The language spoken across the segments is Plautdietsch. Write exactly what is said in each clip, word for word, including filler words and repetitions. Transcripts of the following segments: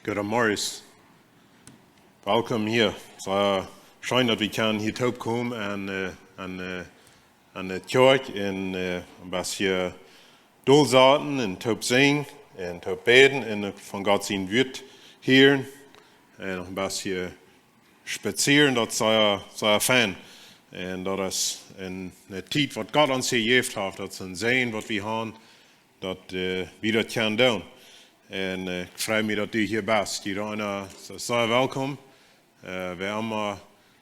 Goodemorjes. Welkom hia. Soo scheen daut wie kjennen hia toopkomen aun, äh, aun, äh, aun de Kjoakj un, äh, een bät dolsaten un toop sinjen un toop bäden un von Gott sien Wuat hieren un noch een bät spazieren, daut es sea, sea fein. Un daut es eene, eene Tiet waut Gott ons jejäft haft, daut es een Säajen waut wie haben, daut, äh, wie daut kjennen doonen. Un, äh, ekj frei mie daut du hia best. Jieda eena es sea welkom. Äh, wäa emma,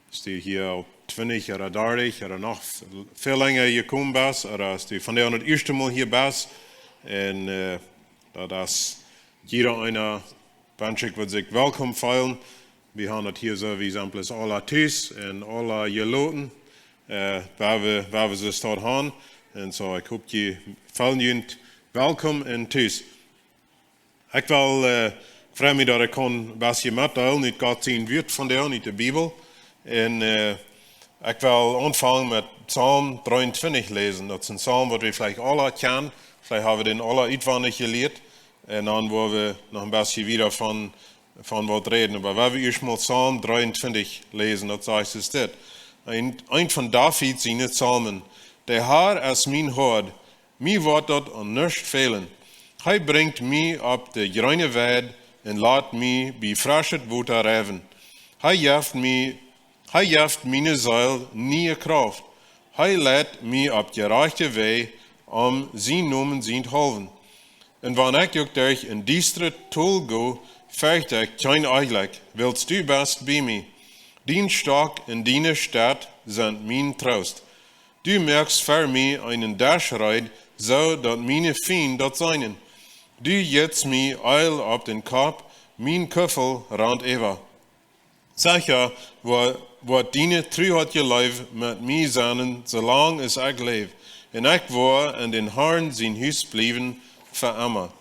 aus du hia aul twintich ooda dartich ooda noch väl lenja jekomen best, ooda aus du vondoag daut ieeschte Mol hia best. Un, äh, daut es jieda eena, wensch ekj, wudd sikj welkom feelen. Wie haben daut hia soo, wie sent bloos aula tus un aula jeloten, äh, wua wie, wua wie soo staut haben. Un soo, ekj hop, jie feelen junt welkom un tus. Ekj well, äh, frei mie daut ekj kaun een bät metdeelen ut Gott sien Wuat vondoag, ut de Bibel. Un, äh, ekj well aunfangen met Psalm dreeuntwintich läsen. Daut es een Psalm waut wie veleicht aula kjennen. Veleicht haben wie dän aula utwendich jelieet. Un dan woa wie noch een bät wieda von, von waut räden. Oba wan wie ieescht mol Psalm dreeuntwintich läsen, daut sajcht es dit. Een, een von David siene Psalmen. De Herr es mien Hoad, mie woat daut aun nuscht fälen. Hee brinjt mie opp de jreene Weid un lat mie bie freschet Wota rauwen. Hee jeft mie, hee jeft miene Seel niee Krauft. Hee leit mie opp jerajchte Wäaj om sienen Nomen sienthaulwen. Un wan ekj uk derch een diestret Tol go, fercht ekj kjeen Onjlekj, wiels du best bie mie. Dien Stock un diene Staff sent mien Troost. Du moakst fa mie eenen Desch reed, soo daut miene Fiend daut seenen. Du jitst mie Eelj opp dän Kopp, mien Kuffel rant äwa. Secha woat, woat diene Tru un Leew met mie sennen, soo lang aus ekj läw. Un ekj woa en dän Herrn sien Hus bliewen fa emma.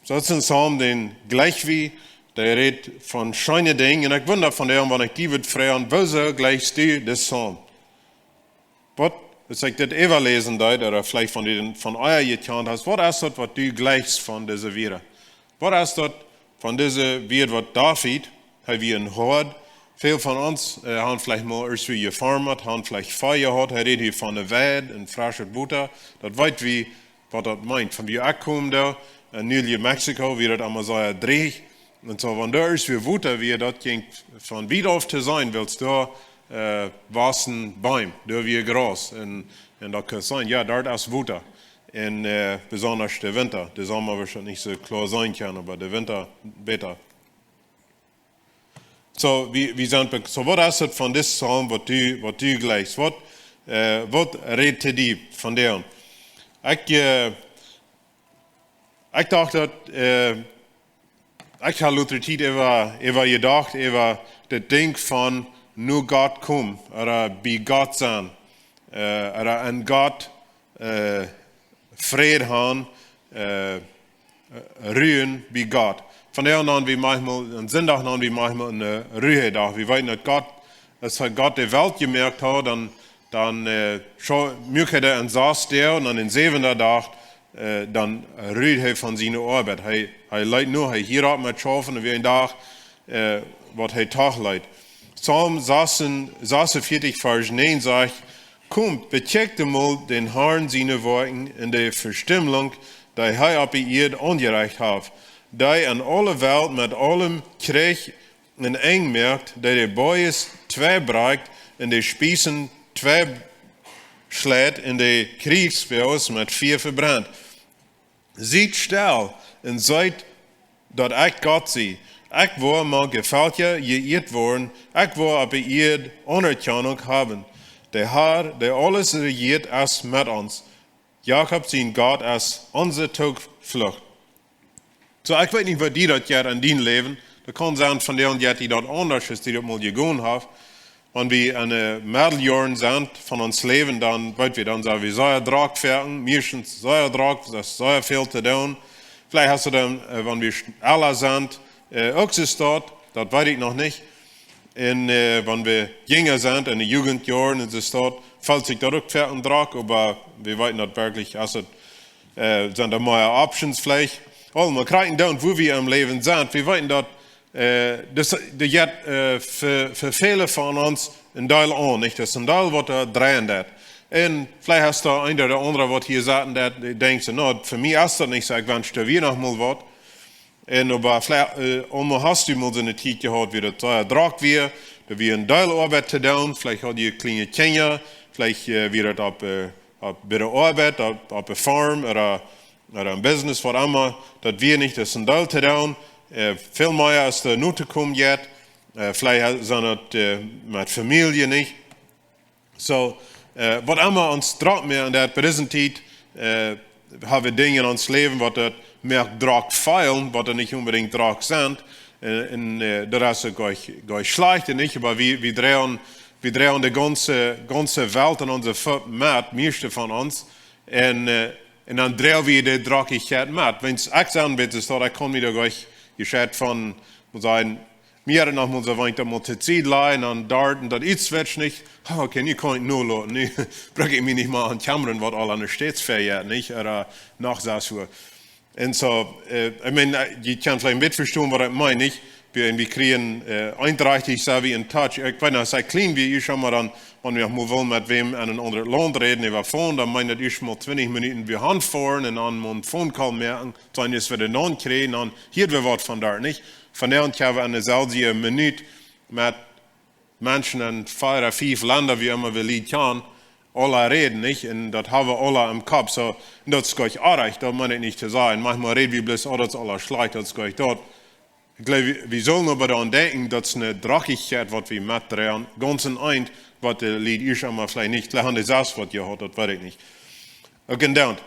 Soo, daut es een Psalm, dän jleich wie, dee rät von scheene Dinja. Un ekj wunda von däm, wan ekj die wudd froagen, wuarom jleichst du dän Psalm? Waut, aus ekj dit äwaläsen deed, ooda veleicht von die, von ea jekjant hast, waut es daut, waut du jleichst von dise Wieed? Waut es daut von dise Wieed, waut David, hee wia een Hoad, väl von ons, äh, haben veleicht mol ieescht wea jefoarmt, haben veleicht Vee jehaut, hee rät hia von de Weid un freschet Wota, daut weet wie, waut daut meent. Von wua ekj kom doa, en New Mexico, wia daut emma sea drieech. Un soo, wan doa ieescht wea Wota wia, daut jinkj von wiet auf to seenen, wiels doa, äh, wausen Beem, doa wia Graus. Un, un daut kaun sennen, jo, doa es Wota. Un, äh, besonda de Winta. De Somma woat daut nich soo kloa seenen kjennen, oba de Winta bäta. Soo, wie, wie sent be-, soo, waut es daut von disen Psalm, waut du, waut du jleichst? Waut, äh, waut rät to die von däm? Ekj, äh, ekj docht daut, äh, ekj hab latste Tiet äwa, äwa jedocht, äwa daut Dinkj von no Gott komen, ooda bie Gott sennen, äh, ooda aun Gott, äh, Fräd haben, äh, Ru bie Gott. Vondoag haben wie maunchmol, aum Sindach haben wie maunchmol eenen, äh, Ruhedach. Wie weeten daut Gott, aus hee Gott de Welt jemoakt haud, dan, dan, äh, scho-, muak hee dee en sass Doag un aun dän säwenden Dach, äh, dan rud hee von siene Oabeit. Hee, hee leet no, hee hieed opp met schaufen un wia een Dach, äh, waut hee toch leet. Psalm sas-, sasunvieetich, Varsch näajen sajcht: Komt, bekjikjt emol dän Herrn siene Woakjen un de Vestimmlunk, dee hee opp de Ieed aunjerecht haft, dee aun aule Welt met aulem Kjrich een Enj moakt, dee de Boajes twei brakjt un de Spiessen twei schneit un de Kjrieechsboajes met Fia vebrent. Siet stell un seet, daut ekj Gott sie. Ekj woa mank de Velkja jeieet woaren, ekj woa opp de Ieed Aunerkjanunk haben. De Herr, dee aules rejieet, es met ons. Jakob sien Gott es onse Tuflucht. Soo, ekj weet nich, waut die daut jeit aun dien Läwen. Daut kaun sennen, vondoag jeit die daut aundasch, aus die daut mol jegonen haft. Wan wie aun de Meddeljoaren sent von ons Läwen, dan weet wie, dan sent wie sea drock werkjen, meistens sea drock, daut es sea väl to doonen. Veleicht hast du dan, äh, wan wie sch-, ella sent, äh, uk soo staut, daut weet ekj noch nich. Un, äh, wan wie jinja sent, en de Jugendjoaren un soo staut, felt sikj daut uk werkjen drock, oba wie weeten daut werkjlich, aus et, äh, sent doa mea Options veleicht. Paul, wie kjrieen dan, wua wie em Läwen sent. Wie weeten daut, äh, daut, daut jeit, äh, fa, fa väle von ons een Deel aun, nich? Daut es een Deel waut doa dreien deit. Un veleicht es doa een ooda aundra waut hia saut un daut denkjt soo, na, fa mie es daut nich soo, ekj wensch, doa wia noch mol waut. Un oba veleicht, äh, emma hast du mol soone Tiet jehaut, wua daut sea drock wia, doa wia een Deel Oabeit to doonen, veleicht haud jie kjliene Kjinja, veleicht, äh, wia daut opp, äh, opp, bie de Oabeit, opp, opp de Farm, ooda ooda een Business, waut emma, daut wia nich, daut es een Deel to doonen. Äh, väl mea es doa nu to komen jeit. Äh, veleicht sent daut, äh, met Famielje, nich? Soo, äh, waut emma ons drock moakt, un daut bie dise Tiet, äh, ha wie Dinja en ons Läwen, waut daut moakt drock feelen, waut doa nich onbedinjt drock sent. Äh, un, äh, daut es uk goa nich, goa nich schlajcht, nich? Oba wie, wie droagen, wie droagen de gaunze, gaunze Welt aun onse Feet met, mieeschte von ons. Un, äh, un dan droag wie de Drockichkjeit met. Wan ekj saj, bitte, soo, daut kaun mie doch goa nich jescheit von, mott sennen, mie haud noch mol soo, wan ekj daut mol to Sied laj un dan doa un daut ieescht wist nich, oh, okay, nu kaun ekj nu loten, nu bruck ekj mie nich mea aun kjemmren, waut aul aun de States vejeit, nich? Ooda noch sas Uhr. Un soo, äh, ekj meen, äh, jie kjennen veleicht een bät vestonen, waut ekj meen, nich? Wie, wie kjrieen, äh, eendrechtich, sent wie in touch. Ekj weet noch, aus ekj kjlien wia, ieescht emol dan, wan wie noch mol wullen met wäm en een aundret Launt räden, äwa Phone, dan meend daut ieescht mol twintich Minuten wie Haunt foaren un dan mol een Phone Call moaken, dan es wie de Naun kjrieen, dan hieed wie waut von doa, nich? Von doa aun ha wie en deeselwje Minut met Menschen en vea, fief Lenda, wua emma wie Lied kjanen, aula räden, nich? Un daut ha wie aula em Kopp. Soo, un daut es goa nich oajch, daut meen ekj nich to sajen. Maunchmol räd wie bloos, oh, daut es aula schlajcht, daut es goa nich daut. Ekj jleew, wie, wie sellen oba doaraun denkjen, daut es eene Drockichkjeit, waut wie metdroagen, gaunz een Eent, waut de Lied ieescht emol veleicht nich, veleicht han dee sas waut jehaut, daut weet ekj nich. Uk en daut.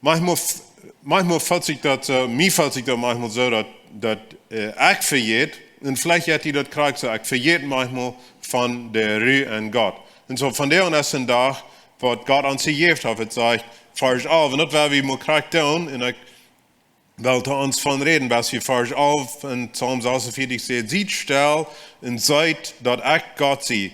Maunchmol f-, maunchmol feelt sikj daut soo, mie feelt sikj daut maunchmol soo, daut, daut, äh, ekj vejät, un veleicht jeit die daut krakjt soo, ekj vejät maunchmol von de Ru en Gott. Un soo von doa aun es een Dach, waut Gott ons jejäft haft, et sajcht, Varsch alf, un daut woa wie mol krakjt doonen, un ekj well to ons von räden, waut hia Varsch alf en Psalm sasuntwintich sajcht, siet stell un seet, daut ekj Gott sie.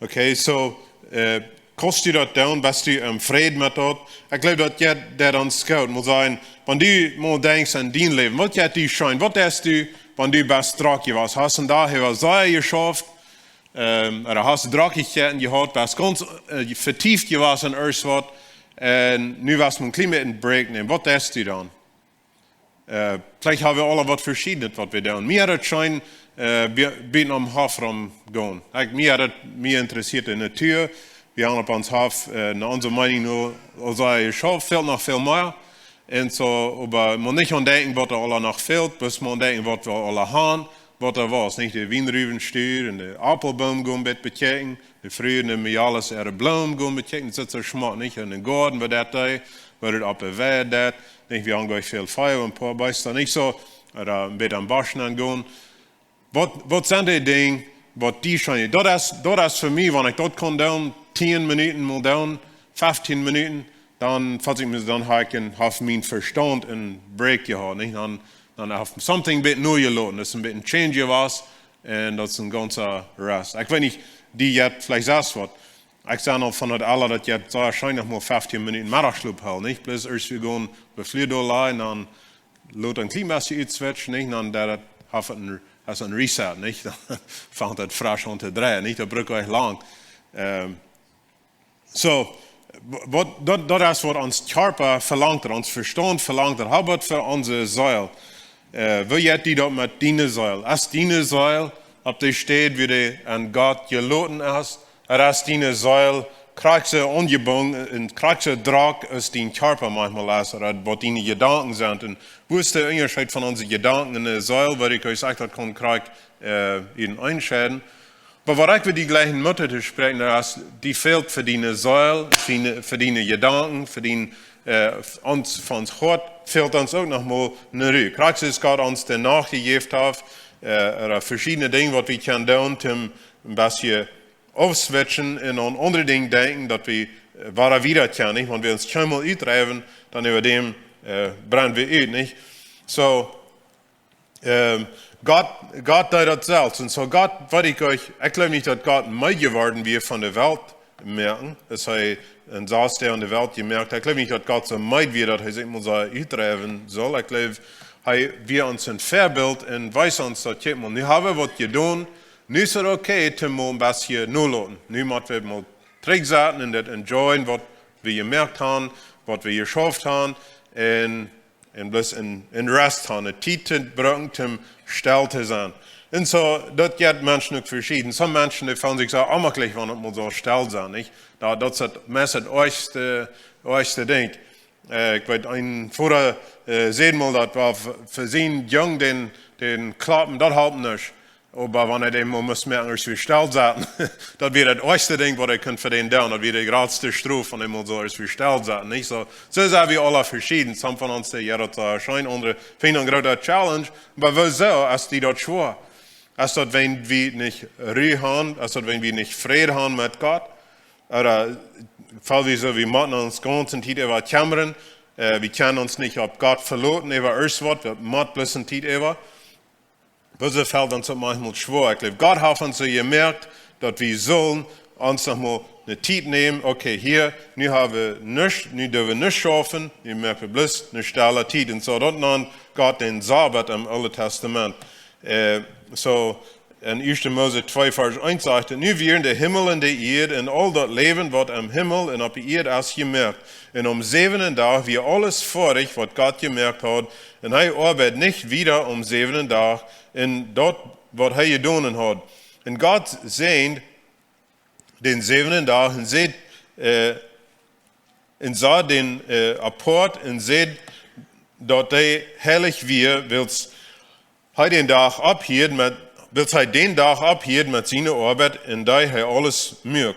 Okay, soo, äh, kaust du daut doonen, best du em Fräd met daut? Ekj jleew, daut jeit, daut ons goot. Mott sennen, wan du mol denkjst aun dien Läwen, waut jeit die scheen? Waut deist du, wan du best drock jewast? Hast een Dach äwa sea jeschauft, ähm, ooda hast Drockichkjeiten jehaut, best gaunz, äh, vetieft jewast en irjent waut, un nu west du een kjlien bät een Break nämen. Waut deist du dan? Äh, veleicht ha wie aula waut veschiednet waut wie doonen. Mie haft et scheen, äh, bie, bie aum Hoff romgonen. Ekj, mie haft et, mie interessieet de Natua. Wie haben opp ons Hoff, äh, no onse Meenunk no, aulsoo jeschauft, fält noch väl mea. Un soo, oba mott nich aun denkjen waut doa aula noch fält, bloos mau aun denkjen waut wie aula haben, waut doa wia, nich? De Wienruwenstua un de Aupelboom gonen bät bekjikjen. De Fru un de Mejales äare Bloomen gonen bekjikjen, daut es soo schmock, nich? En dän Goaden, waut daut doa, waut daut opp de Weid deit, nich? Wie haben goa nich väl Vee, een poa Beesta, nich soo, ooda een bät aum Bosch aungonen. Waut, waut sent dee Dinja, waut die scheen? Daut es, daut es fa mie, wan ekj daut kaun doonen, tieen Minuten mol doonen, fieftieen Minuten, dan, feel ekj mie, dan ha ekj een, haft mien Vestaunt een Break jehaut, nich? Dan, dan haft something bät neu jeloten, daut es een bät een Change jewast, un daut es een gaunza Rest. Ekj weet nich, die jeit veleicht sas waut. Ekj saj noch von daut aula, daut jeit sea scheen noch mol fieftieen Minuten Meddachschlop hoolen, nich? Bloos ieescht wie gonen, befliedel lajen, dan lot een kjlien bät utswitchen, nich? Dan daut haft een, haft een Reset, nich? Dan fangt et fresch aun to dreien, nich? Daut brukt nich lang. Ähm, soo, waut, daut, daut es waut ons Kjarpa velangt, ons Vestaunt velangt, oba fa onse Seel. Äh, woo jeit die daut met diene Seel? Es diene Seel opp de Städ, wua dee aun Gott jeloten es? Ooda es diene Seel krakjt soo aunjebungen un krakjt soo drock aus dien Kjarpa maunchmol es, ooda waut diene Jedanken sent? Un woo es de Unjascheet von onse Jedanken un de Seel, waut ekj uk sajcht, daut kaun krakjt, äh, eenaunscheiden. Oba waut ekj well die jlikj Moot toospräakjen, daut es, die fält fa diene Seel, fa diene, fa diene Jedanken, fa dien, äh, ons, fa ons Hoat, fält ons uk noch mol eene Ru. Krakjt soo aus Gott ons de Nacht jejäft haft, äh, ooda veschiedne Dinja waut wie kjennen doonen, om een bät aufswitchen un aun aundre Dinja denkjen, daut wie, äh, wada wieda kjennen, nich? Wan wie ons kjeenmol utdreiwen, dan äwa däm, äh, brennen wie ut, nich? Soo, ähm, Gott, Gott deed daut selfst. Un soo Gott, weet ekj uk, ekj jleew nich daut Gott meed jeworden wia von de Welt moaken. Daut hee un saust hee aun de Welt jemoakt. Ekj jleew nich, daut Gott soo meed wia, daut hee sikj mol soo utdreiwen sull. Ekj jleew, hee wia ons een Väabilt un wees ons daut: Kjikj mol, nu hab wie waut jedonen. Nu es et okay, toom mol een bät noloten. Nu mott wie mol trigj sitten un daut enjoyen, waut wie jemoakt haben, waut wie jeschauft haben. Un un bloos een, een Rest haben, eene Tiet to brucken, om stell to sennen. Un soo, daut jeit Menschen uk veschieden. Some Menschen, dee feelen sikj soo onjemakjlich, wan et mol soo stell sennen, nich? Daut, daut es daut meist daut oajchste, oajchste Dinkj. Äh, ekj weet, een Voda, äh, säd mol, daut wia fa, fa sienen Jung dän, dän Kloppen, daut halpt nich. Oba wan hee dän mol must moaken, aus wie stell sitten, daut wia daut oajchste Dinkj, waut hee kunn fa dän doonen. Daut wia de jratste Strof, wan hee mol soo aus wie stell sitten, nich? Soo, soo sent wie aula veschieden. Some von ons, dee, jo, daut es scheen, aundre finjen daut een groota Challenge. Oba wuarom es die daut schwoa? Es daut, wiels wie nich Ru haben? Es daut, wiels wie nich Fräd haben met Gott? Ooda feel wie soo, wie motten ons gaunze Tiet äwa kjemmren? Äh, wie kjennen ons nich opp Gott veloten, äwa irjent waut, wie motten bloos de Tiet äwa. Wuarom felt ons daut maunchmol schwoa? Ekj jleew, Gott haft ons soo jemoakt, daut wie sullen ons noch mol eene Tiet nämen. Okay, hia, nu hab wie nuscht, nu doo wie nuscht schaufen, nu moak wie bloos eene stelle Tiet. Un soo, daut nant Gott dän Sabbat em Oolen Tastament. Äh, soo, en Ieeschte Mose twee, Varsch eent sajcht et: Nu wieren de Himmel un de Ieed un aul daut Läwen, waut em Himmel un opp de Ieed es, jemoakt. Un aum säwenden Dach wia aules foadich, waut Gott jemoakt haud. Un hee oabeid nich wieda aum säwenden Dach en daut, waut hee jedonen haud. Un Gott säajend dän säwenden Dach un säd, äh, un sach dän, äh, apoat un säd, daut dee heilich wia, wiels hee dän Dach opphieed met, wiels hee dän Dach opphieed met siene Oabeit, un dee hee aules muak.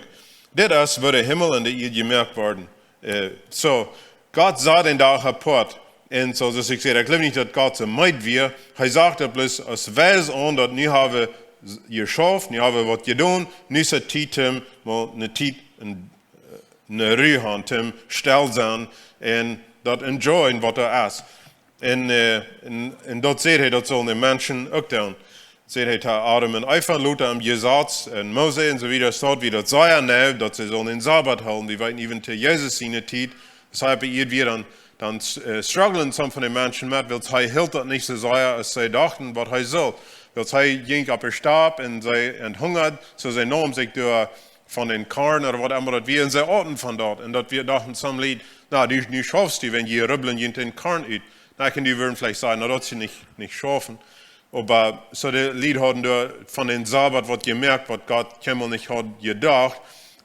Dit es, woo de Himmel un de Ieed jemoakt worden. Äh, soo, Gott sach dän Dach apoat. Un soo, soo aus ekj säd, ekj jleew nich, daut Gott soo meed wia. Hee sach daut bloos aus Wies aun, daut nu hab wie jeschauft, nu hab wie waut jedonen, nu es et Tiet, om mol eene Tiet en, äh, eene Ru haben, om stell sennen un daut enjoyen, waut doa es. Un, äh, un, un daut säd hee, daut sullen de Menschen uk doonen. Säd hee to Adam un Eva, lota em Jesaz un Mose un soo wieda, steit, wia daut sea nau, daut see sullen dän Sabbat hoolen. Wie weeten, even to Jesus siene Tiet, aus hee opp de Ieed wia, dan, dan, äh, strugglen some von de Menschen met, wiels hee hilt daut nich soo sea, aus see dochten, waut hee sull. Wiels hee jinkj opp de Stap un see, un hungad, soo see neemen sikj doa von dän Korn ooda waut emma daut wia, un see auten von daut. Un daut wia, dochten some Lied, na, dee, dee schaufst du, wan dee rubblen junt dän Korn ut. Na, ekj un du wudden veleicht sajen, na, daut es nich, nich schaufen. Oba soo de Lied hauden doa von dän Sabbat waut jemoakt, waut Gott kjeenmol nich haud jedocht.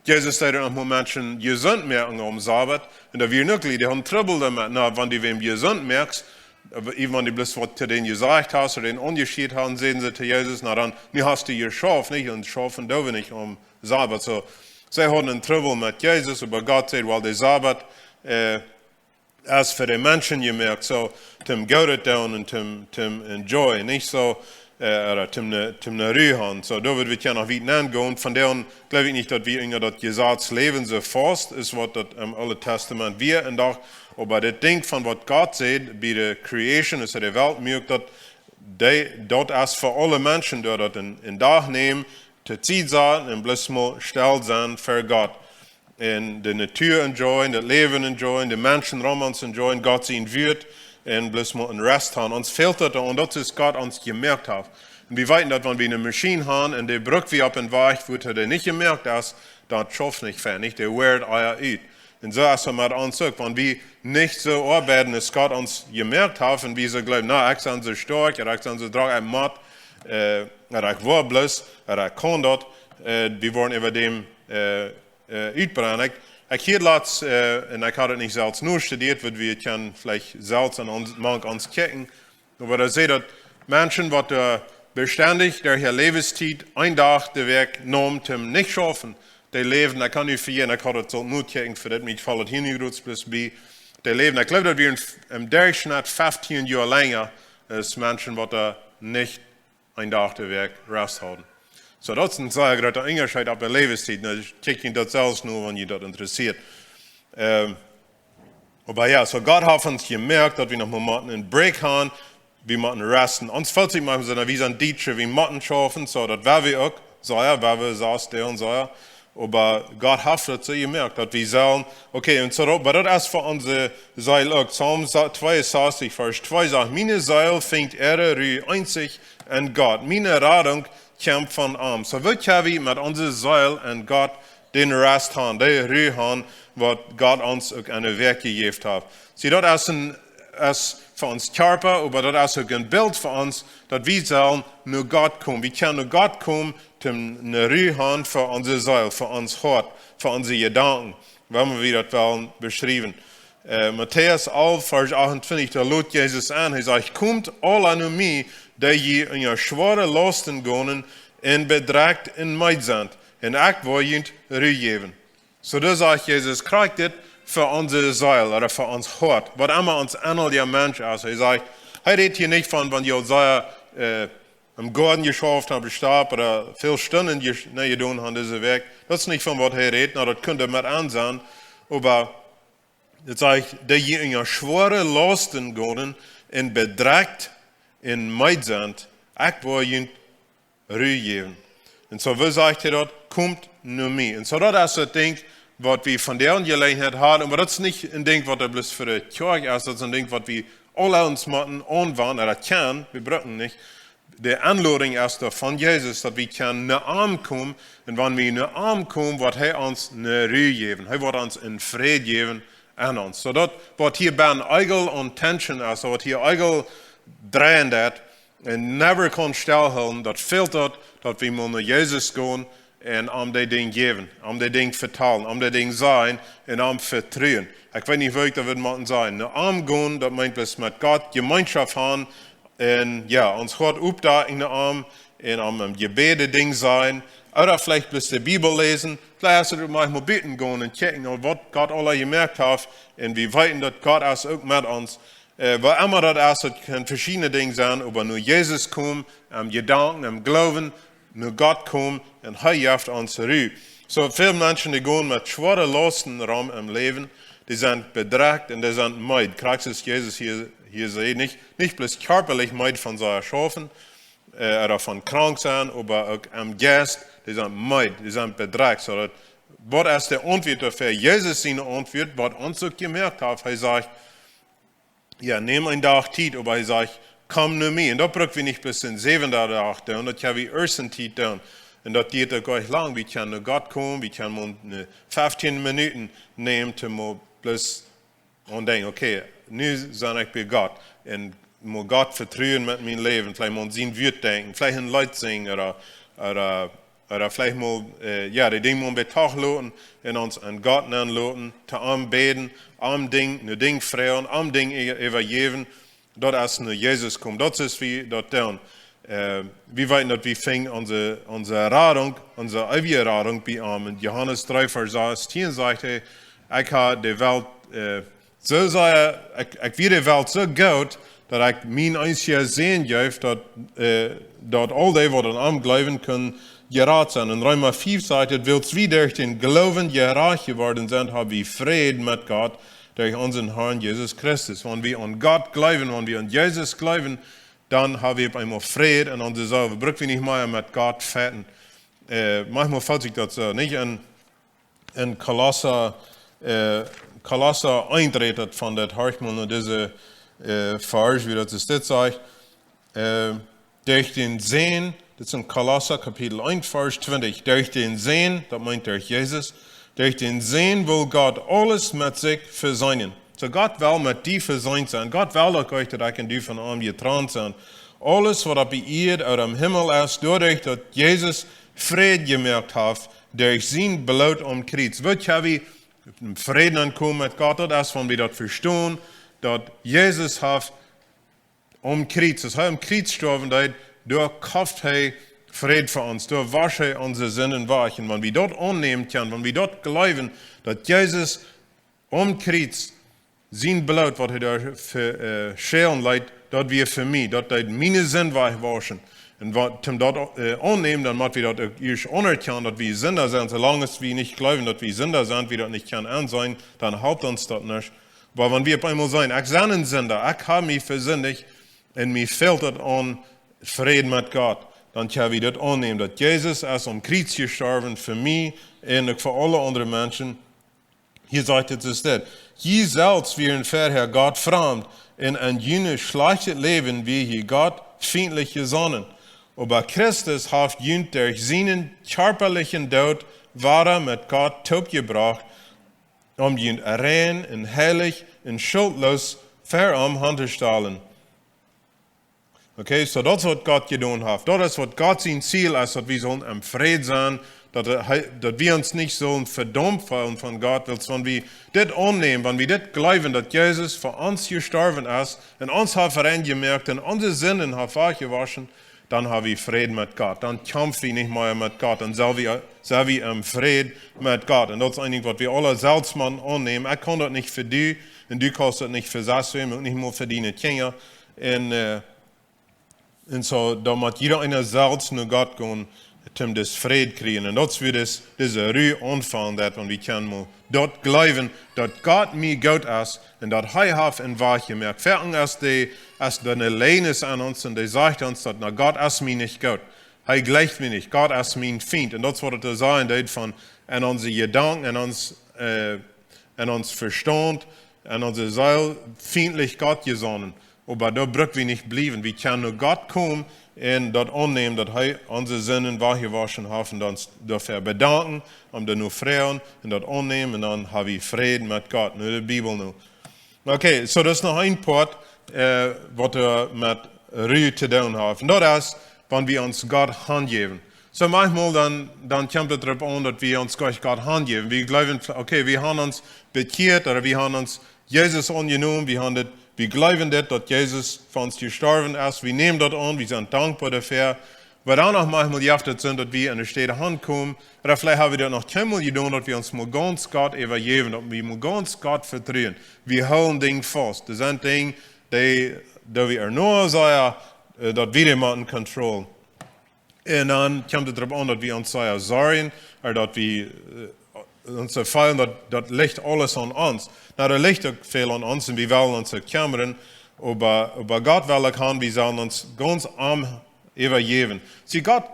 Jesus säd uk noch mol Menschen jesunt moaken aum Sabbat. Un doa wieren uk Lied, dee hauden Trubbel doamet. Na, wan du wäm jesunt moakst, oba even wan du bloos waut to dän jesajcht hast ooda dän aunjeschieet hast, säden see to Jesus, na dan, nu hast du jeschauft, nich? Un schaufen doo wie nich aum Sabbat. Soo, see hauden een Trubbel met Jesus, oba Gott säd, well, de Sabbat, äh, es fa de Menschen jemoakt, soo, toom Goodet doonen un toom, toom enjoyen, nich soo, äh, ooda toom ne, toom ne Ru haben. Soo, doa wudd wie jo noch wieda aungonen. Von doa aun jleew ekj nich, daut wie unja daut Jesaz läwen, soo faust es, waut daut em Oolen Tastament wia, un doa, oba daut Dinkj von waut Gott säd, bie de Creation, aus hee de Welt muak, daut dee, daut es fa aule Menschen, doa daut een, een Dach nämen, to Tiet sennen un bloos mol stell sennen fa Gott. Un de Natua enjoyen, daut Läwen enjoyen, de Menschen rom ons enjoyen, Gott sien Wuat, un bloos mol een Rest haben. Ons fält daut, un daut es Gott ons jemoakt haft. Un wie weeten daut, wan wie eene Maschien haben, un dee bruck wie opp een Wajch, wua dee nich jemoakt es, daut schauft nich fein, nich? Dee weart ea ut. Un soo es et met ons uk, wan wie nich soo oabeiden, aus Gott ons jemoakt haft, un wie soo jleewen, na, ekj sie soo stoakj, ooda ekj sie soo drock, ekj mott, äh, ooda ekj well bloos, ooda ekj kaun daut, äh, wie woaren äwa däm, äh, äh, utbrennen. Ekj, ekj hieed latst, äh, un ekj haud et nich selfst nostudiet, waut wie kjennen veleicht selfst aun ons, mank ons kjikjen, oba doa säd daut Menschen, waut, äh, bestendich derch äa Läwenstiet een Dach de Wäakj neemen toom nich schaufen, dee läwden, ekj kaun nu vejäten, ekj haud et soo notochecken, fa daut mie felt et hia nich groots bloos bie, dee läwden, ekj jleew, daut wieren em Derchschnett feftieen Joa lenja aus Menschen, waut doa nich een Dach de Wäakj Rest hauden. Soo, daut es een sea groota Unjascheet opp de Läwenstiet. Nu, kjikj junt daut selfst no, wan junt daut interessieet. Ähm, oba jo, soo Gott haft ons jemoakt, daut wie noch mol motten een Break haben, wie motten resten. Ons fält sikj maunchmol soo, na, wie sent Dietsche, wie motten schaufen, soo daut woa wie uk, soo jo, woa wie soo stellen, soo jo. Oba Gott haft daut soo jemoakt, daut wie sellen, okay, un soo, oba daut es fa onse Seel uk. Psalm sa-, tweeunsastichs, Varsch twee sajcht: "Miene Seel finjt äare Ru eenzich en Gott. Miene Radunk kjemt von am." Soo, waut ha wie met onse Seel en Gott dän Rest han, dee Ru han, waut Gott ons uk aun de Welt jejäft haft? See, daut es een, es fa ons Kjarpa, oba daut es uk een Bilt fa ons, daut wie sellen no Gott komen. Wie kjennen no Gott komen, toom ne Ru han fa onse Seel, fa ons Hoat, fa onse Jedanken, woo wie daut wellen beschriewen. Äh, Matäus alf, Varsch achtuntwintich, doa lot Jesus aun. Hee sajcht: "Komt aula no mie, dee jie unja schwoare Lausten gonen un bedrekjt un meed sent, un ekj woa junt Ru jäwen." Soo, doa sajcht Jesus, krakjt dit fa onse Seel, ooda fa ons Hoat, waut emma ons ennelja Mensch es. Hee sajcht, hee rät hia nich von, wan jie aul sea, äh, em Goaden jeschauft haben, stopp, ooda väl Stunden je-, nä, jedonen haben dise Wäakj. Daut es nich von waut hee rät, na, daut kunn met aun sennen. Oba et sajcht, dee jie unja schwoare Lausten gonen un bedrekjt un meed sent, ekj woa junt Ru jäwen. Un soo, woo sajcht hee daut? "Komt no mie." Un soo, daut es daut Dinkj, waut wie vondoag de Jeläajenheit haben, oba daut es nich een Dinkj, waut wie bloos fa de Kjoakj es, daut es een Dinkj, waut wie aule ons motten aunwenjen, daut kjennen, wie brucken nich. De Enlodunk es doa von Jesus, daut wie kjennen no am komen, un wan wie no am komen, woat hee ons ne Ru jäwen. Hee woat ons een Fräd jäwen aun ons. Soo daut, waut hia bie een Eagle on tension es, waut hia Eagle dreien deit, un never kaun stellhoolen, daut fält daut, daut wie mol no Jesus gonen un am dee Dinj jäwen, am dee Dinj vetalen, am dee Dinj sajen un am vetruen. Ekj weet nich, woo ekj daut wudd motten sajen. No am gonen, daut meent bloos met Gott Jemeenschoft haben un, jo, ons Hoat oppdakjen no am un am em Jebäd Dinj sajen. Ooda veleicht bloos de Bibel läsen. Veleicht es et uk maunchmol buten gonen un checken, waut Gott aula jemoakt haft. Un wie weeten, daut Gott es uk met ons. Äh, waut emma daut es, daut kjennen veschiedne Dinj sennen, oba no Jesus komen, em Jedanken, em Gloowen, no Gott komen, un hee jeft ons Ru. Soo, väl Menschen, dee gonen met schwoare Lausten rom em Läwen, dee sent bedrekjt un dee sent meed. Krakjt soo aus Jesus hia, hia sajcht, nich, nich bloos kjarpalich meed von sea schaufen, äh, ooda von krank sennen, oba uk em Jeist, dee sent meed, dee sent bedrekjt. Soo daut, waut es de Auntwuat doafäa? Jesus siene Auntwuat, waut ons uk jemoakt haft, hee sajcht, jo, nemm een Dach Tiet, oba hee sajcht, "Komm no mie." Un daut bruck wie nich bloos dän säwenden Dach doonen, daut kjenn wie ieescht eene Tiet doonen. Un daut diet uk nich lang. Wie kjennen no Gott komen, wie kjennen mol ne feftieen Minuten nämen, toom mol bloos aun denkjen, okay, nu sie ekj bie Gott. Un mol Gott vetruen met mien Läwen, veleicht mol aun sien Wuat denkjen, veleicht een Leet sinjen ooda, ooda ooda veleicht mol, äh, jo, de Dinj mol bie Dach loten un ons aun Gott nenloten, to am bäden, am Dinj, ne Dinj froagen, am Dinj äwa-, äwajäwen, daut es no Jesus komen. Daut es, woo wie daut doonen. Äh, wie weeten, daut wie finjen onse, onse Radunk, onse eewje Radunk bie am. En Johanes dree, Varsch sastieen sajcht hee, ekj hab de Welt, äh, soo sea, ekj, ekj wia de Welt soo goot, daut ekj mienen eensjen Sän jeef, daut, äh, daut aul dee, waut aun am jleewen, kunnen jerat sennen. En Reema fief sajcht et, wiels wie derch dän Gloowen jerajcht jeworden sent, haben wie Fräd met Gott derch onsen Herrn Jesus Christus. Wan wie aun Gott jleewen, wan wie aun Jesus jleewen, dan haben wie opp eemol Fräd en onse Seel. Wie brucken nich mea met Gott fechten. Äh, maunchmol felt sikj daut soo, nich? En en Kolossa, äh, Kolossa eent rät et von daut, horcht mol no dise, äh, Varsch, woo daut es, dit sajcht, äh, derch dän Sän, dit es en Kolossa Kapitel eent, Varsch twintich, derch dän Sän, daut meent derch Jesus, derch dän Sän well Gott aules met sikj vesenen. Soo Gott well met die veseent sennen. Gott well uk nich, daut ekj un du von am jetrant sent. Aules, waut opp de Ieed ooda em Himmel es, doaderch daut Jesus Fräd jemoakt haft, derch sien Bloot aum Kjriez. Waut ha wie em Fräd aunkomen met Gott? Daut es, wan wie daut vestonen, daut Jesus haft aum Kjriez, aus hee aum Kjriez jestorwen es, doa koft hee Fräd fa ons, doa wosch hee onse Sinden wajch. Un wan wie daut aunnämen kjennen, wan wie daut jleewen, daut Jesus aum Kjriez sien Bloot, waut hee doa ve-, äh, schellen leet, daut wia fa mie, daut deed miene Sind wajchwauschen. Un wan, toom daut, äh, aunnämen, dan mott wie daut uk ieescht aunerkjanen, daut wie Sinda sent. Soo lang aus wie nich jleewen, daut wie Sinda sent, wie daut nich kjennen enseenen, dan halpt ons daut nich. Oba wan wie opp eemol sajen, ekj sie een Sinda, ekj hab mie vesindicht, un mie fält et aun Fräd met Gott. dan kjenn wie dit aunnämen, daut Jesus es aum Kjriez jestorwen fa mie un uk fa aule aundre Menschen. Hia sajcht et, es dit: Jie selfst wieren verhäa Gott framd un en jun schlajchtet Läwen wia jie Gott fientlich jesonnen. Oba Christus haft junt derch sienen kjarpalichen Doot wada met Gott toopjebrocht, om junt rein un heilich un schultloos ver am han to stalen. Okay, so daut es waut Gott jedonen haft. Daut es waut Gott sien Ziel es, daut wie sellen em Fräd sennen, daut, hee, daut wie ons nich sellen vedaumt feelen von Gott, wiels wan wie dit aunnämen, wan wie dit jleewen, daut Jesus fa ons jestorwen es un ons haft rein jemoakt un onse Sinden haft wajchjewoschen, dan ha wie Fräd met Gott. Dan kjamf wie nich mea met Gott. Dan sent wie, sent wie em Fräd met Gott. Un daut es een Dinkj waut wie aule selfst motten aunnämen. Ekj kaun daut nich fa die un du kaust daut nich fa sest wäm, uk nich mol fa diene Kjinja. Un, äh, un so, dan mott jieda eena selfst no Gott gonen, om dis Fräd kjrieen. Un daut es wua dis, dise Ru aunfangen deit, wan wie kjennen mol daut jleewen, daut Gott mie goot es un daut hee haft en Wajch jemoakt. Foaken es dee, es doa eene Läajes aun ons un dee sajcht ons daut, na, Gott es mie nich goot. Hee jleicht mie nich. Gott es mien Fient. Un daut es waut et to sajen deit von en onse Jedanken, en ons, äh, en ons Vestaunt, en onse Seel fientlich Gott jesonnen. Oba doa bruck wie nich bliewen. Wie kjennen no Gott komen un daut aunnämen, daut hee onse Sinden wajchjewoschen haft, un dan s-, doafäa bedanken, am doa no froagen un daut aunnämen, un dan ha wie Fräd met Gott. Nu de Bibel nu. Okay, so daut es noch een Poat, äh, waut doa met Ru to doonen haft. Un daut es, wan wie ons Gott hanjäwen. So maunchmol dan, dan kjemt et doaropp aun, daut wie ons Gott, Gott hanjäwen. Wie jleewen, okay, wie han ons bekjieet, ooda wie han ons Jesus aunjenomen, wie han dit, wie jleewen dit, daut Jesus fa ons jestorwen es, wie nämen daut aun, wie sent dankboa doafäa. Oba dan noch maunchmol jeft et soo, daut wie aun eene Städ aunkomen, ooda veleicht ha wie daut noch kjeenmol jedonen, daut wie ons mol gaunz Gott äwajäwen, daut wie mol gaunz Gott vetruen. Wie hoolen Dinja faust. Doa sent Dinja, dee, dee wie ea no sajen, äh, daut wie dee motten control. Un dan kjemt et doaropp aun, daut wie ons sea sorjen, ooda daut wie, äh, ons feelen, daut, daut licht aules aun ons. Na, daut licht uk väl aun ons un wie wellen ons uk kjemmren, oba, oba Gott well uk han, wie sellen ons gaunz am äwajäwen. See, Gott,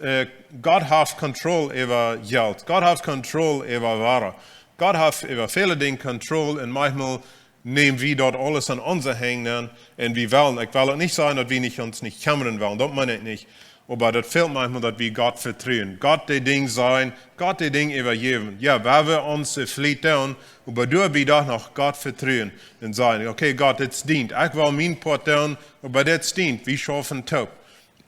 äh, Gott haft Kontroll äwa Jelt. Gott haft Kontroll äwa Wada. Gott haft äwa väle Dinja Kontroll un maunchmol näm wie daut aules aun onse Henj aun un wie wellen. Ekj well uk nich sajen, daut wie nich, ons nich kjemmren wellen. Daut meen ekj nich. Oba daut fält maunchmol, daut wie Gott vetruen. Gott dee Dinja sajen, Gott dee Dinja äwajäwen. Jo, wie wellen ons Flicht doonen, oba doa wie doch noch Gott vetruen un sajen, okay, Gott, dit es dient. Ekj well mien Poat doonen, oba dit es dient. Wie schaufen toop.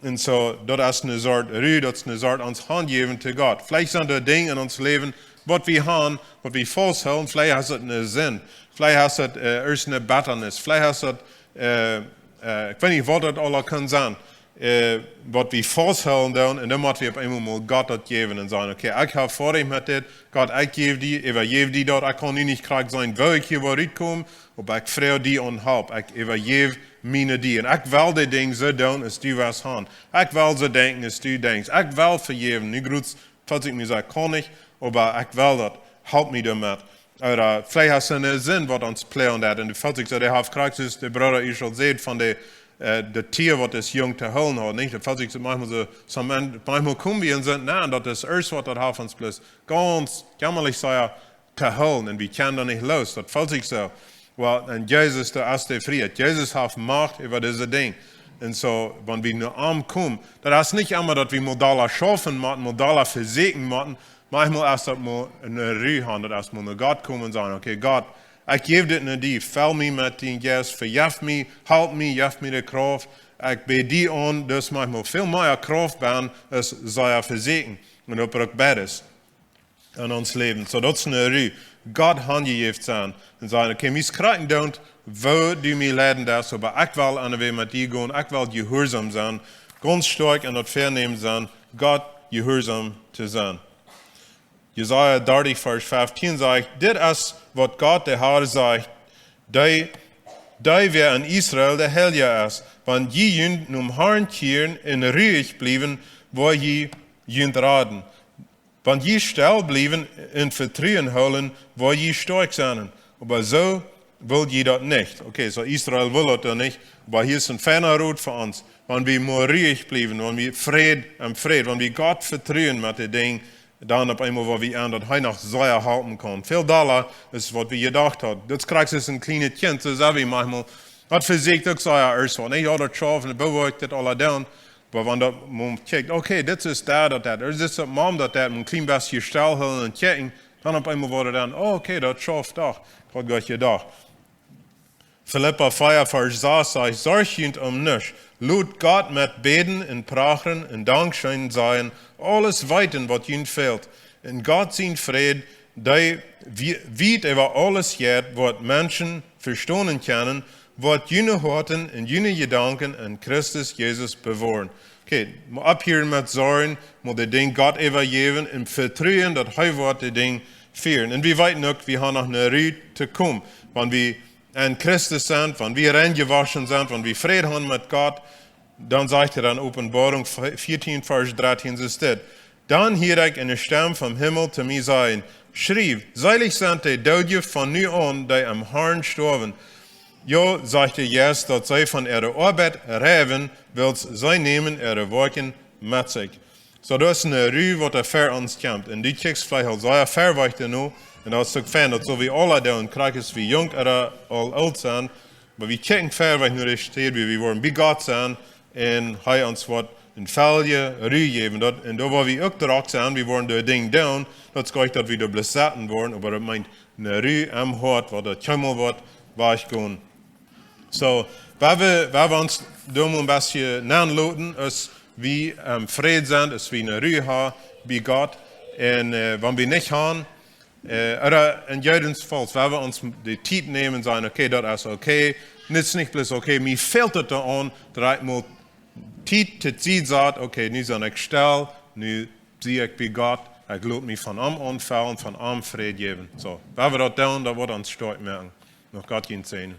Un so, daut es eene Sort Ru, daut es eene Sort ons hanjäwen to Gott. Veleicht sent doa Dinja en ons Läwen, waut wie han, waut wie fausthoolen, veleicht es et eene Sind, veleicht es et, äh, ieescht eene Bettanis, veleicht es et, äh, äh, ekj weet nich, waut daut aula kaun sennen, äh, waut wie fausthoolen doonen, un dan mott wie opp eemol mol Gott daut jäwen un sajen, okay, ekj hab Fräd met dit, Gott, ekj jäw die, äwajäw die daut, ekj kaun nu nich krakjt seenen, woo ekj hia woa rutkomen, oba ekj froag die om Help, ekj äwajäw mie no die. Un ekj well dee Dinja soo doonen, aus du west han. Ekj well soo denkjen, aus du denkjst. Ekj well vejäwen. Nu jrod felt sikj mie soo, kaun ekj nich, oba ekj well daut. Help mie doamet. Ooda veleicht es et eene Sind, waut ons ploagen deit. Un du felst sikj soo, dee haft krakjt, aus de Brooda ieescht aul säd, von de, äh, daut Tia, waut daut Jung to hoolen haud, nich? Du felst sikj soo maunchmol soo, soo maun-, maunchmol komen wie un sent, na, daut es ieescht, waut daut haft ons bloos gaunz jämalich sea to hoolen un wie kjennen doa nich loos. Daut felt sikj soo. Well, un Jesus, doa es de Frieheit. Jesus haft Macht äwa dise Dinja. Un so, wan wie no am komen, daut es nich emma, daut wie mol dolla schaufen motten, mol dolla vesieekjen motten. Maunchmol es daut mol eene Ru han, daut es mol no Gott komen un sajen, okay, Gott, ekj jäw dit no die, fell mie met dienen Jeist, vejeff mie, halp mie, jeff mie de Krauft. Ekj bäd die aun, daut maunchmol väl mea Krauft bie ons es, sea vesieekjen. Un daut brukt beides en ons Läwen. So, daut es eene Ru. Gott hanjejäft sennen un sajen, okay, mie es krakjt egal, woo du mie leiden deist, oba ekj well aune Wäaj met die gonen, ekj well jehuarsom sennen, gaunz stoakj en daut Vänämen sennen, Gott jehuarsom to sennen. Jesaja dartich, Varsch feftieen sajcht, dit es, waut Gott, de Herr, sajcht, dee, dee wäa en Israel de Heilja es, wan jie junt nom Herrn kjieren un ruich bliewen, woat hee junt raden. Wan jie stell bliewen un Vetruen hoolen, woat hee stoakj sennen. Oba soo well jie daut nich. Okay, so Israel well daut dan nich. Oba hia es een feina Rot fa ons. Wan wie mau ruich bliewen, wan wie Fräd em Fräd, wan wie Gott vetruen met de Dinja, dan opp eemol woa wie aun daut hee noch sea halpen kaun. Väl dolla es waut wie jedocht hauden. Dit krakjt aus een kjlienet Kjint, soo saj wie maunchmol. Daut vesieekjt uk sea ieescht waut, nä? Jo, daut schauft, un woo woa ekj dit aula doonen? Oba wan daut Mom kjikjt, okay, dit es daut, daut, daut, ooda dit es daut Mom, daut, daut, een kjlien bät stell hoolen un kjikjen, dan opp eemol woat et dan, oh, okay, daut schauft doch. Daut haud ekj jedocht. Filippa vea, Varsch sas sajcht: Sorjt junt om nuscht. Lot Gott met Bäden un Prachren un Dankscheen sajen aules weeten, waut junt fält. Un Gott sien Fräd, dee wie-, wiet äwa aules jeit, waut Menschen vestonen kjennen, woat june Hoaten un june Jedanken en Christus Jesus bewoaren. Okay, mau opphieren met sorjen, mau de Dinja Gott äwajäwen un vetruen, daut hee woat de Dinja fieren. Un wie weeten uk, wie haben noch eene Rut to komen. Wan wie en Christus sent, wan wie reinjewoschen sent, wan wie Fräd haben met Gott, dan sajcht hee en Openboarunk vieetieen, Varsch dartieen, soo steit: Dan hieed ekj eene Stemm vom Himmel to mie sajen: Schriew: Seelich sent dee Doodje von nu aun, dee em Harn stoawen. Jo, sajcht de Jeist, daut see von äare Oabeit reiwen, wiels see nämen äare Woakjen met sikj. Soo, daut es eene Ru, waut doa ver ons kjemt. Un dee kjikjt veleicht aul sea ver wajch doano. Un daut es uk fein, daut soo wie aula doonen, krakjt aus wie junk ooda aul oolt sent. Oba wie kjikjen ver wajch no de Städ, wua wie woaren bie Gott sennen un hee ons woat eene volle Ru jäwen. Daut, un doa woa wie uk drock sennen, wie woaren de Dinja doonen. Daut es goanich, daut wie doa bloos sitten woaren, oba daut meent eene Ru aum Hoat, waut doa kjeenmol woat wajchgonen. Soo, wan wie, wan wie ons doa mol een bät nenloten, aus wie em Fräd sent, aus wie eene Ru haben bie Gott, un, äh, wan wie nich haben, äh, ooda en jeedensfalls, wan wie ons de Tiet nämen un sajen: Okay, daut es okay, nich, nich bloos okay, mie fält et doaraun, daut ekj mol Tiet to Tiet saj: Okay, nu sie ekj stell, nu sie ekj bie Gott, ekj lot mie von am aunfellen, von am Fräd jäwen. Soo, wan wie daut doonen, daut woat ons stoakj moaken. Noch Gott sien Säajen.